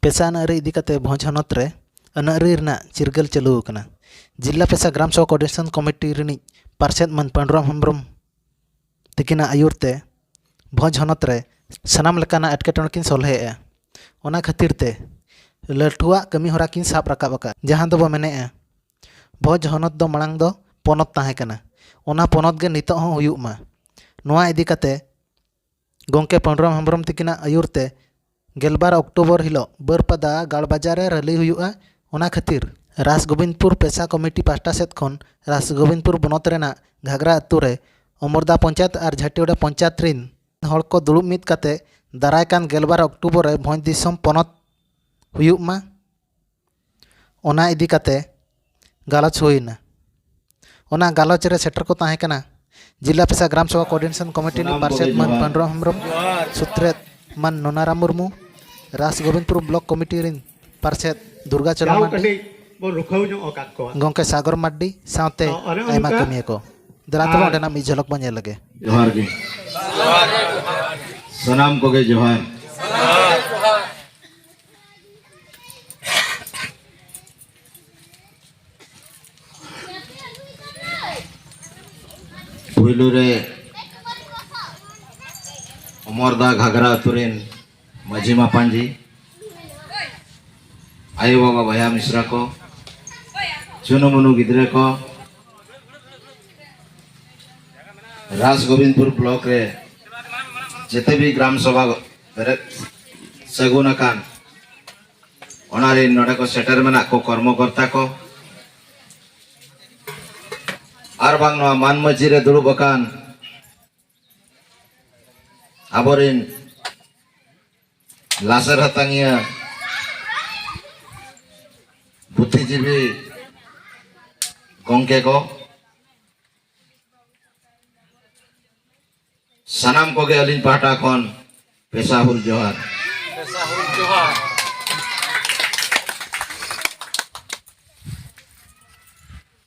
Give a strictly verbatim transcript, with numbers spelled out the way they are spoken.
ᱯᱮᱥᱟ ᱟᱹᱱ ᱟᱹᱨᱤ ᱤᱫᱤ ᱠᱟᱛᱮ ᱵᱷᱚᱸᱡᱽ ᱦᱚᱱᱚᱛ ᱨᱮ ᱟᱹᱱ ᱟᱹᱨᱤ ᱨᱮᱱᱟᱜ ᱪᱤᱨᱜᱟᱹᱞ ᱪᱟᱹᱞᱩ ᱟᱠᱟᱱᱟ᱾ ᱡᱤᱞᱟ ᱯᱮᱥᱟ ᱜᱨᱟᱢ ᱥᱚᱵᱷᱟ ᱠᱳᱚᱨᱰᱤᱱᱮᱥᱚᱱ ᱠᱚᱢᱤᱴᱤ ᱨᱤᱱᱤᱡ ᱯᱟᱨᱥᱮᱛ ᱢᱟᱱ ᱯᱟᱹᱰᱩᱨᱟᱢ ᱦᱮᱢᱵᱨᱚᱢ ᱛᱤᱠᱤᱱᱟᱜ ᱟᱹᱭᱩᱨ ᱛᱮ ᱵᱷᱚᱸᱡᱽ ᱦᱚᱱᱚᱛ ᱨᱮ ᱥᱟᱱᱟᱢ ᱞᱮᱠᱟᱱᱟᱜ ᱮᱴᱠᱮᱴᱚᱬᱮ ᱠᱤᱱ ᱥᱚᱞᱦᱮᱭᱮᱫᱼᱟ᱾ ᱚᱱᱟ ᱠᱷᱟᱹᱛᱤᱨ ᱛᱮ ᱞᱟᱹᱴᱷᱩᱣᱟᱜ ᱠᱟᱹᱢᱤ ᱦᱚᱨᱟ ᱠᱤᱱ ᱥᱟᱵ ᱨᱟᱠᱟᱵ ᱟᱠᱟᱫ, ᱡᱟᱦᱟᱸ ᱫᱚᱵᱚ ᱢᱮᱱᱮᱫᱼᱟ ᱵᱷᱚᱸᱡᱽ ᱦᱚᱱᱚᱛ ᱫᱚ ᱢᱟᱲᱟᱝ ᱫᱚ ᱯᱚᱱᱚᱛ ᱛᱟᱦᱮᱸ ᱠᱟᱱᱟ, ᱚᱱᱟ ᱯᱚᱱᱚᱛ ᱜᱮ ᱱᱤᱛᱚᱜ ᱦᱚᱸ ᱦᱩᱭᱩᱜ ᱢᱟ᱾ ᱱᱚᱣᱟ ᱤᱫᱤ ᱠᱟᱛᱮ ᱜᱚᱢᱠᱮ ᱯᱟᱹᱰᱩᱨᱟᱢ ᱦᱮᱢᱵᱨᱚᱢ ᱛᱤᱠᱤᱱᱟᱜ ᱟᱹᱭᱩᱨ ᱛᱮ ᱜᱮᱞᱵᱟᱨ ᱚᱠᱴᱳᱵᱚᱨ ᱦᱤᱞᱳᱜ ᱵᱟᱹᱨᱯᱟᱫᱟ ᱜᱟᱲ ᱵᱟᱡᱟᱨ ᱨᱮ ᱨᱮᱞᱤ ᱦᱩᱭᱩᱜᱼᱟ᱾ ᱚᱱᱟ ᱠᱷᱟᱹᱛᱤᱨ ᱨᱟᱥ ᱜᱳᱵᱤᱱᱫᱯᱩᱨ ᱯᱮᱥᱟ ᱠᱚᱢᱤᱴᱤ ᱯᱟᱦᱴᱟ ᱥᱮᱫ ᱠᱷᱚᱱ ᱨᱟᱥ ᱜᱳᱵᱤᱱᱫᱯᱩᱨ ᱵᱚᱱᱚᱛ ᱨᱮᱱᱟᱜ ᱜᱷᱟᱜᱽᱨᱟ ᱟᱹᱛᱩ ᱨᱮ ᱚᱢᱚᱨᱫᱟ ᱯᱚᱧᱪᱟᱭᱮᱛ ᱟᱨ ᱡᱷᱟᱹᱴᱤᱭᱟᱹᱲᱟ ᱯᱚᱧᱪᱟᱭᱮᱛ ᱨᱤᱱ ᱦᱚᱲ ᱠᱚ ᱫᱩᱲᱩᱵ ᱢᱤᱫ ᱠᱟᱛᱮ ᱫᱟᱨᱟᱭ ᱠᱟᱱ ᱜᱮᱞᱵᱟᱨ ᱚᱠᱴᱳᱵᱚᱨ ᱨᱮ ᱵᱷᱚᱸᱡᱽ ᱫᱤᱥᱚᱢ ᱯᱚᱱᱚᱛ ᱦᱩᱭᱩᱜ ᱢᱟ, ᱚᱱᱟ ᱤᱫᱤ ᱠᱟᱛᱮ ᱜᱟᱞᱚᱪ ᱦᱩᱭᱱᱟ᱾ ᱚᱱᱟ ᱜᱟᱞᱚᱪ ᱨᱮ ᱥᱮᱴᱮᱨ ᱠᱚ ᱛᱟᱦᱮᱸ ᱠᱟᱱᱟ ᱡᱤᱞᱟ ᱯᱮᱥᱟ ᱜᱨᱟᱢ ᱥᱚᱵᱷᱟ ᱠᱳᱚᱨᱰᱤᱱᱮᱥᱚᱱ ᱠᱚᱢᱤᱴᱤ ᱨᱤᱱᱤᱡ ᱯᱟᱨᱥᱮᱛ ᱢᱟᱱ ᱯᱟᱹᱰᱩᱨᱟᱢ ᱦᱮᱢᱵᱨᱚᱢ, ᱥᱩᱛᱨᱮᱛ ᱢᱟᱱ ᱱᱚᱱᱟᱨᱟᱢ ᱢᱩᱨᱢᱩ, ᱨᱟᱥ ᱜᱳᱵᱤᱱᱫᱯᱩᱨ ᱵᱞᱚᱠ ᱠᱚᱢᱤᱴᱤ ᱨᱤᱱ ᱯᱟᱨᱥᱮᱛ ᱫᱩᱨᱜᱟ ᱪᱚᱨᱚᱱ ᱡᱟᱣ ᱢᱟᱱᱰᱤ, ᱠᱟᱹᱴᱤᱡ ᱵᱚᱱ ᱨᱩᱠᱷᱟᱹᱣ ᱧᱚᱜ ᱟᱠᱟᱫ ᱠᱚᱣᱟ᱾ ᱜᱚᱢᱠᱮ ᱥᱟᱜᱚᱨ ᱢᱟᱨᱰᱤ ᱥᱟᱶᱛᱮ ᱚ, ᱚᱱᱮ ᱟᱭᱢᱟ ᱚᱱᱠᱟ᱾ ᱠᱟᱹᱢᱤᱭᱟᱹ ᱠᱚ᱾ ᱫᱮᱞᱟ ᱛᱚᱵᱮ ᱟᱨ ᱚᱸᱰᱮᱱᱟᱜ ᱢᱤᱫ ᱡᱷᱚᱞᱚᱠ ᱵᱚᱱ ᱧᱮᱞ ᱞᱮᱜᱮ᱾ ᱡᱚᱦᱟᱨ ᱜᱮ᱾ ᱥᱟᱱᱟᱢ ᱠᱚᱜᱮ ᱡᱚᱦᱟᱨ᱾ ᱯᱩᱭᱞᱩ ᱨᱮ ᱚᱢᱚᱨᱫᱟ ᱜᱷᱟᱜᱽᱨᱟ ᱟᱹᱛᱩ ᱨᱮᱱ ᱢᱟᱹᱡᱷᱤ ᱢᱟᱯᱟᱧᱡᱤ, ᱟᱭᱳ ᱵᱟᱵᱟ ᱵᱚᱭᱦᱟ ᱢᱤᱥᱨᱟ ᱠᱚ, ᱪᱩᱱᱩ ᱢᱩᱱᱩ ᱜᱤᱫᱽᱨᱟᱹ ᱠᱚ, ᱨᱟᱥ ᱜᱳᱵᱤᱱᱫᱯᱩᱨ ᱵᱞᱚᱠ ᱨᱮ ᱡᱮᱛᱮ ᱵᱤ ᱜᱨᱟᱢ ᱥᱚᱵᱷᱟ ᱵᱮᱨᱮᱫ ᱥᱟᱹᱜᱩᱱ ᱟᱠᱟᱱ, ᱚᱱᱟ ᱨᱤᱱ ᱱᱚᱰᱮ ᱠᱚ ᱥᱮᱴᱮᱨ ᱢᱮᱱᱟᱜ ᱠᱚ ᱠᱚᱨᱢᱚᱠᱚᱨᱛᱟ ᱠᱚ, ᱟᱨ ᱵᱟᱝ ᱱᱚᱣᱟ ᱢᱟᱱ ᱢᱟᱹᱪᱤ ᱨᱮ ᱫᱩᱲᱩᱵ ᱟᱠᱟᱱ ᱟᱵᱚᱨᱤᱱ ᱞᱟᱥᱮᱨ ᱦᱟᱛᱟᱝᱤᱭᱟᱹ ᱵᱩᱫᱽᱫᱷᱤᱡᱤᱵᱤ ᱜᱚᱢᱠᱮ ᱠᱚ, ᱥᱟᱱᱟᱢ ᱠᱚᱜᱮ ᱟᱹᱞᱤᱧ ᱯᱟᱦᱴᱟ ᱠᱷᱚᱱ ᱯᱮᱥᱟ ᱦᱩᱞ ᱡᱚᱦᱟᱨ᱾ ᱯᱮᱥᱟ ᱦᱩᱞ ᱡᱚᱦᱟᱨ᱾